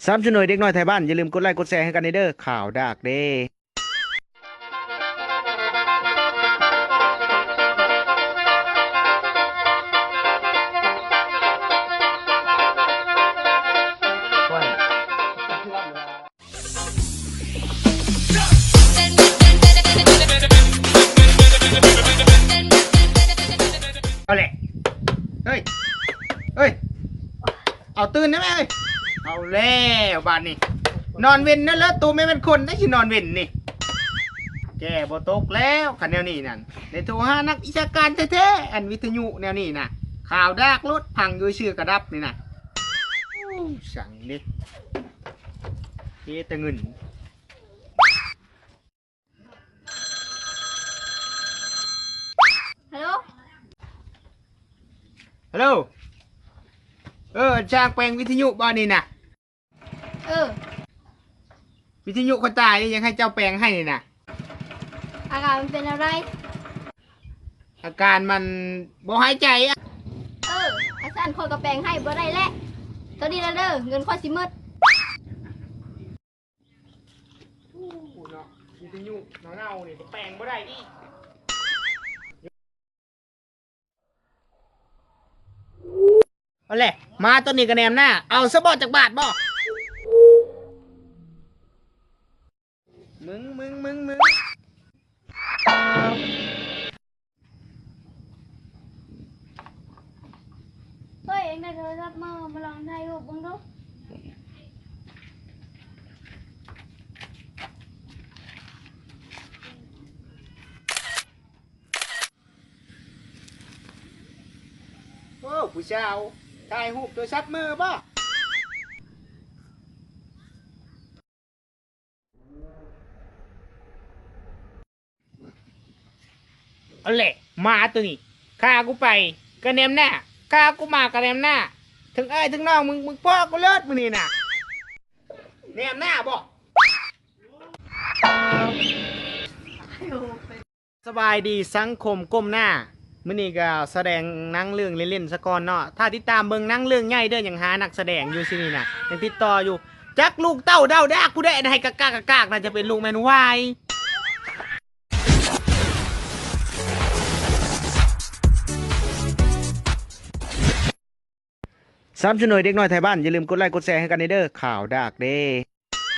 ສະໜັບສະໜູນເດັກນ້ອຍໄທບ້ານ ຢ່າລືມກົດໄລກົດແຊໃຫ້ກັນເດີ ຂ່າວດາກເດ້. ເອົາແຫຼະ ເຮີ້ຍ ເຮີ້ຍ ເອົາຕື່ນໄດ້ໄໝເຮີ້ຍ. ເອົາແລ້ວບາດນີ້ ນອນເວັນນັ້ນລະ ໂຕແມ່ນຄົນໄດ້ຊິນອນເວັນນີ້ ແກ້ບໍ່ຕົກແລ້ວ ຄັນແນວນີ້ນັ້ນ ໄດ້ໂທຫານັກວິຊາການແທ້ໆ ອັນວິທະຍຸແນວນີ້ນະ ຂ່າວດາກໂລດ ຟັງຢູ່ຊື່ກະດັບນີ້ນະ. ໂອ້ ສັງເດ ເຮັດແຕ່ເງິນ. ຮັລໂຫຼ ຮັລໂຫຼ ເອີ ອັນຊ່າງແປງວິທະຍຸບໍ່ນີ້ນະ? ເອີ ວິທະຍຸຂ້ອຍຕາຍ ຢາກໃຫ້ເຈົ້າແປງໃຫ້ນີ້ນະ. ອາການມັນເປັນແນວໃດ? ອາການມັນບໍ່ຫາຍໃຈ. ເອີ ອັນຊັ້ນຂ້ອຍກໍແປງໃຫ້ບໍ່ໄດ້ແຫຼະ ຕອນນີ້ລະເດີ ເງິນຂ້ອຍຊິໝົດ. ໂອ້ ເນາະ ວິທະຍຸເນົ່າໆ ນີ້ກໍແປງບໍ່ໄດ້ອີກ. ເອົາແຫຼະ ມາຕອນນີ້ກໍແນມໜ້າ ເອົາຊະບໍ່ຈັກບາດບໍ່? ມຶງ ມຶງ ມຶງ ມຶງ. ເຮີ້ຍ ເອັງໄດ້ໂທລະສັບມາ ມາລອງຖ່າຍຮູບເບິ່ງດູ. ໂອ້ ຜູ້ສາວ ຖ່າຍຮູບໂທລະສັບມືບໍ່? ເອົາແຫຼະ ໝາໂຕນີ້ ຂ້າກູໄປກະແນມໜ້າ ຂ້າກູມາກະແນມໜ້າ ເຖິງອ້າຍເຖິງນ້ອງ ມຶງ ມຶງພໍ້ກູເລີດມື້ນີ້ນະ ແນມໜ້າບໍ່? ສະບາຍດີສັງຄົມກົ້ມໜ້າ. ມື້ນີ້ກໍສະແດງໜັງເລື່ອງເລ່ນໆ ສາກ່ອນເນາະ. ຖ້າຕິດຕາມເບິ່ງໜັງເລື່ອງໃຫຍ່ເດີ້ ຍັງຫານັກສະແດງຢູ່ຊິນີ້ນະ ຍັງຕິດຕໍ່ຢູ່. ຈັກລູກເຕົ້າເດົາດາກຜູ້ໃດ ໃຫ້ກະກາກກະກາກ ໜ້າຈະເປັນລູກແມ່ນວາຍ. ສະໜັບສະໜູນເດັກນ້ອຍໄທບ້ານ ຢ່າລືມກົດໄລກົດແຊໃຫ້ກັນເດີ ຂ່າວດາກເດ້.